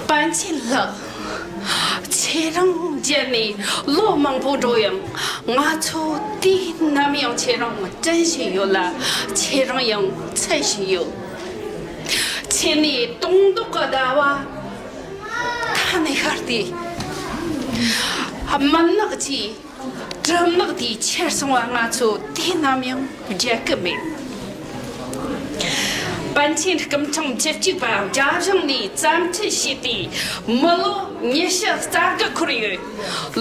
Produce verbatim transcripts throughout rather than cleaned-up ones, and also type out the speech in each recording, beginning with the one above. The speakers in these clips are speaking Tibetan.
པཎ་ཆེན་ལགས། ཁྱེད་རང་མཇལ་ནས་ལོ་མང་པོ་འགྲོ་ཡང་ང་ཚོ་དུས་ནམ་ཡང་ཁྱེད་རང་དྲན་བཞིན་ཡོད་ལ། ཁྱེད་རང་ཡང་འཚོལ་བཞིན་ཡོད། ཁྱེད་ནི་དུང་མདོག་གི་ཟླ་བ་མཐའ་ནས་ཤར་ཏེ། སྨུག་ནག་གི་གྲིབ་ནག་དེ་ཁྱེར་སོང་བ་ང་ཚོ་དུས་ནམ་ཡང་བརྗེད་གི་མེད། པཎ་ཆེན་སྐུ་ཕྲེང་བཅུ་གཅིག་པ་རྒྱ་གཞུང་ནས་བཙན་ཁྲིད་བྱས་ཏེ་མི་ལོ་ཉི་ཤུ་རྩ་དགུ་འཁོར་ཡོད།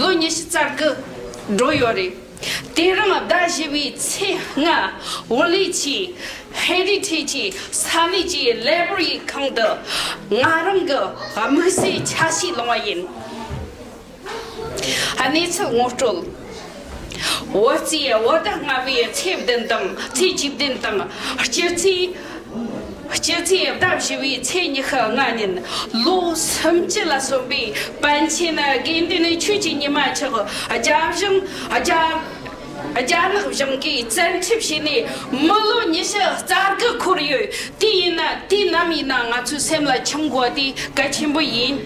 ལོ་ཉི་ཤུ་རྩ་དགུ་འགྲོ་ཡོད་རེད། དེ་རིང་ཟླ་བཞི་པའི་ཚེས་ལྔ་བུ་ལི་ཆུའི་ཧེ་རི་ཊེཇ་གི་ས་གནས་ཀྱི་ལའི་བྷ་རི་ཁང་དུ་ང་རང་གི་དམིགས་བསལ་ཆ་ཤས་བླངས་པ་ཡིན། གནས་ཚུལ་ངོ་སྤྲོད། བོད་རྩིས་བོད་ཟླ་ལྔ་པའི་ཚེས་བདུན་དང་ཚེས་བཅུ་བདུན་དང་། སྤྱི་ཚེས། སྤྱི་ཚེས་ཟླ་བཞི་པའི་ཚེས་ཉི་ཤུ་ལྔ་ཉིན་ལོ་སུམ་ཅུ་ལ་སོན་པའི་པཎ་ཆེན་དགེ་འདུན་ཆོས་ཀྱི་ཉི་མ་མཆོག་རྒྱ་གཞུང་རྒྱ་རྒྱ་ནག་གཞུང་གིས་བཙན་ཁྲིད་བྱས་ནས་མི་ལོ་ཉི་ཤུ་རྩ་དགུ་འཁོར་ཡོད། དེ་ཡིན་ན་དུས་ནམ་ཡིན་ན་ང་ཚོའི་སེམས་ལ་འཆང་དགོས་དེ་གལ་ཆེན་པོ་ཡིན།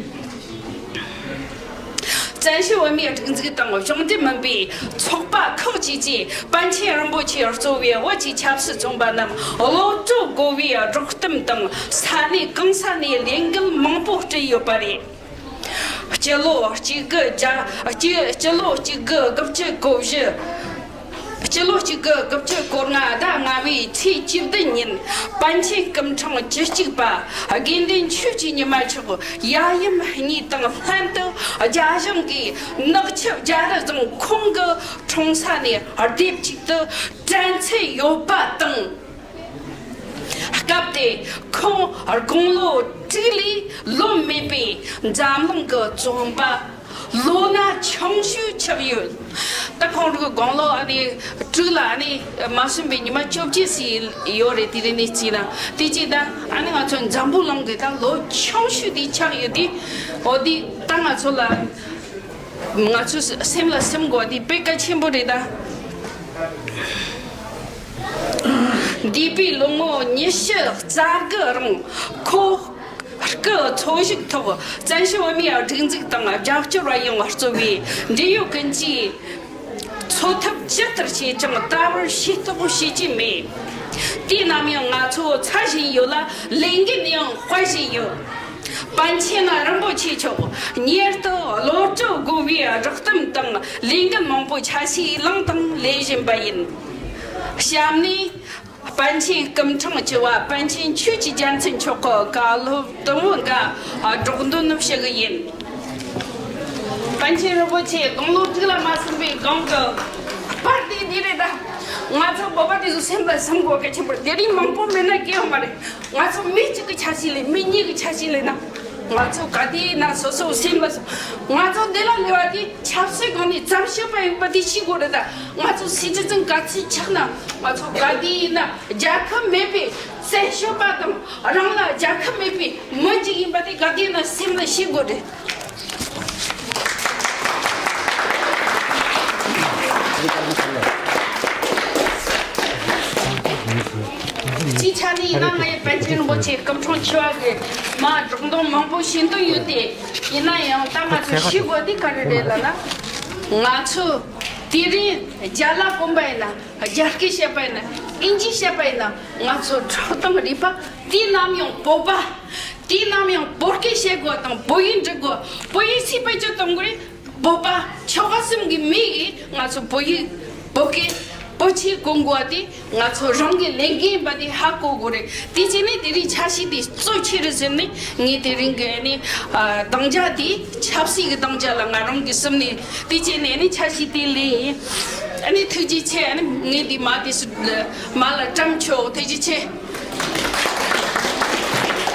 བཙན་བྱོལ་བོད་མིའི་སྒྲིག་འཛུགས་དང་གཞུང་འབྲེལ་མིན་པའི་ཚོགས་པ་ཁག་ཅིག་གིས་པཎ་ཆེན་རིན་པོ་ཆེ་གཙོ་བའི་བོད་ཀྱི་ཆབ་སྲིད་བཙོན་པ་རྣམས་གློད་གྲོལ་དགོས་པའི་སྒྲོག་གཏམ་དང་ས་གནས་གང་ས་ནས་ལས་འགུལ་མང་པོ་སྤྲད་ཡོད་པ་རེད། སྤྱི་ལོ་གཅིག་དགུ་བརྒྱ་སྤྱི་སྤྱི་ལོ་གཅིག་དགུ་དགུ་བཅུ་གོ་བཞི། སྤྱི་ལོ་གཅིག་དགུ་དགུ་བཅུ་གོ་ལྔ་ཟླ་ལྔ་པའི་ཚེས་བཅུ་བདུན་ཉིན་པཎ་ཆེན་སྐུ་ཕྲེང་བཅུ་གཅིག་པ་དགེ་འདུན་ཆོས་ཀྱི་ཉི་མ་མཆོག་ཡབ་ཡུམ་གཉིས་དང་ལྷན་དུ་རྒྱ་གཞུང་གིས་ནག་ཆུ་རྒྱ་རི་རྫོང་ཁོངས་ཀྱི་འཁྲུངས་ས་ནས་སྡེབ་གཅིག་ཏུ་དྲན་ཚུལ་ཡོད་པ་དང་། སྐབས་དེ་ཁོང་དགུང་ལོ་དྲུག་ལས་ལོན་མེད་པའི་འཛམ་གླིང་གི་བཙོན་པ་ལོ་ན་ཆུང་ཤོས་ཆགས་ཡོད། ད་ཁོང་གི་དགུང་ལོ་ཨ་ནི་དྲུག་ལ་ཨ་ནི་མ་སོན་པའི་ཉི་མ་བཅོ་བརྒྱད་ཙམ་ཡོད་རེད། དེ་རིང་ནས་བརྩིས་ན་དེ་ཅི་ད་ཨ་ནི་ང་ཚོ་འཛམ་བུ་གླིང་གི་ད་ལོ་ཆུང་ཤོས་དེ་ཆགས་ཡོད་དེ། འོ་དེ་ད་ང་ཚོ་ལ། ང་ཚོའི་སེམས་ལ་སིམ་དགོས་དེ་དཔེ་གལ་ཆེན་པོ་རེད་ད། འདས་པའི་ལོ་ངོ་ཉི་ཤུ་རྩ་དགུ་རིང་ཁོ་སྐུ་འཚོ་བཞུགས་ཐོག་བཙན་བྱོལ་བོད་མིའི་སྒྲིག་འཛུགས་དང་རྒྱབ་སྐྱོར་བ་ཡོང་བ་གཙོ་བའི་འབྲེལ་ཡོད་ཀུན་གྱིས་འཚོ་ཐབས་ཇི་ལྟར་བྱས་ཀྱང་ད་བར་ཤེས་རྟོགས་བྱེད་ཀྱི་མེད། དུས་ནམ་ཡང་ང་ཚོ་འཚོ་བཞིན་ཡོད་ལ་ལས་འགན་ཡང་དཔོན་བཞིན་ཡོད། པཎ་ཆེན་རིན་པོ་ཆེ་མཆོག་ཉེར་དུ་གློད་གྲོལ་དགོས་པའི་སྒྲོག་གཏམ་དང་ལས་འགན་མང་པོ་ཆ་ཤས་བླངས་དང་ལེན་བཞིན་པ་ཡིན། གཤམ་ནས་པཎ་ཆེན་སྐུ་ཕྲེང་བཅུ་པ་པཎ་ཆེན་ཆོས་ཀྱི་རྒྱལ་མཚན་མཆོག་གི་བཀའ་སློབ་དུམ་བུ་འགའ་སྒྲོག་འདོན་ཞུ་གི་ཡིན། པཎ་ཆེན་རིན་པོ་ཆེ་དགུང་ལོ་དྲུག་ལ་མ་སོན་པའི་སྒང་གི་པར་དེ་འདི་རེད་ད། ང་ཚོ་བོད་པ་དེ་ཚོ་སེམས་ལ་སིམ་དགོས་གལ་ཆེན་པོ་རེད། དེ་རིང་མང་པོ་མེད་ན་སྐྱེ་ཡོང་མ་རེད། ང་ཚོ་མི་གཅིག་གི་ཆ་ཤས་ལས་མི་གཉིས་ཀྱི་ཆ་ཤས་ལས་ན། ང་ཚོ་ག་དུས་ཡིན་ན་སོ་སོའི་སེམས་ལ་སོ། ང་ཚོ་འདི་ལ་སླེབས་པ་དེ་ཆབ་སྲིད་སྒང་ནས་བཙན་བྱོལ་བ་ཡིན་པ་དེ་ཤེས་དགོས་རེད་ད། ང་ཚོ་སི་ཊི་ཛན་ག་ཚོད་ཆགས་ན་ང་ཚོ་ག་དུས་ཡིན་ན་རྒྱལ་ཁབ་མེད་པའི་བཙན་བྱོལ་བ་དང་རང་ལ་རྒྱལ་ཁབ་མེད་པའི་མི་གཅིག་ཡིན་པ་དེ་ག་དུས་ཡིན་ན་སེམས་ལ་ཤེས་དགོས་རེད། སྤྱིའི་ཆ་ནས་ཡིན་ན་ང་ཡི་པཎ་ཆེན་རིན་པོ་ཆེ་སྐུ་ཕྲེང་བཅུ་པ་གི་མ་སྒྲོག་འདོན་མང་པོ་བྱེད་འདོད་ཡོད་དེ། ཡིན་ན་ཡང་ད་ང་ཚོ་ཤེས་དགོས་དེ་ག་རེ་རེད་ལབ་ན། ང་ཚོ་དེ་རིང་རྒྱ་ལ་གོམ་པ་ཡིན་ན། རྒྱ་སྐད་བཤད་པ་ཡིན་ན། ཨིན་ཇི་བཤད་པ་ཡིན་ན། ང་ཚོ་འགྲོ་སྟངས་རིག་པ་དུས་ནམ་ཡང་བོད་པ། དུས་ནམ་ཡང་བོད་སྐད་བཤད་དགོས་དང་བོད་ཡིག་འབྲི་དགོས། བོད་ཡིག་ཚིག་བེད་སྤྱོད་གཏོང་དགོས་རེད། བོད་པ་ཆོལ་ཁ་གསུམ་གྱི་མི་ཡིས་ང་ཚོ་བོད་ཡིག་བོད་སྐད་བོད་ཆས་གོན་དགོས་པ་དེ་ང་ཚོ་རང་གི་ལས་འགན་ཡིན་པ་དེ་ཧ་གོ་དགོས་རེད། དེ་བྱས་ནས་དེ་རིང་ཆ་ཤས་དེ་གཙོ་ཆེ་རུ་ཟིན་ནས་ངས་དེ་རིང་གི་ནི་ཨ་གདངས་རྒྱ་དེ་ཆབ་སྲིད་ཀྱི་གདངས་རྒྱ་ལ་ང་རང་གི་སེམས་ནས་དེ་བྱས་ནས་ནི་ཆ་ཤས་དེ་ལེན་ཡིན། ཨ་ནི་ཐུགས་རྗེ་ཆེ། ཨ་ནི་ངས་འདི་མ་དེ་སུ་མ་ལ་བཀྲམ་ཆོག་ཐུགས་རྗེ་ཆེ།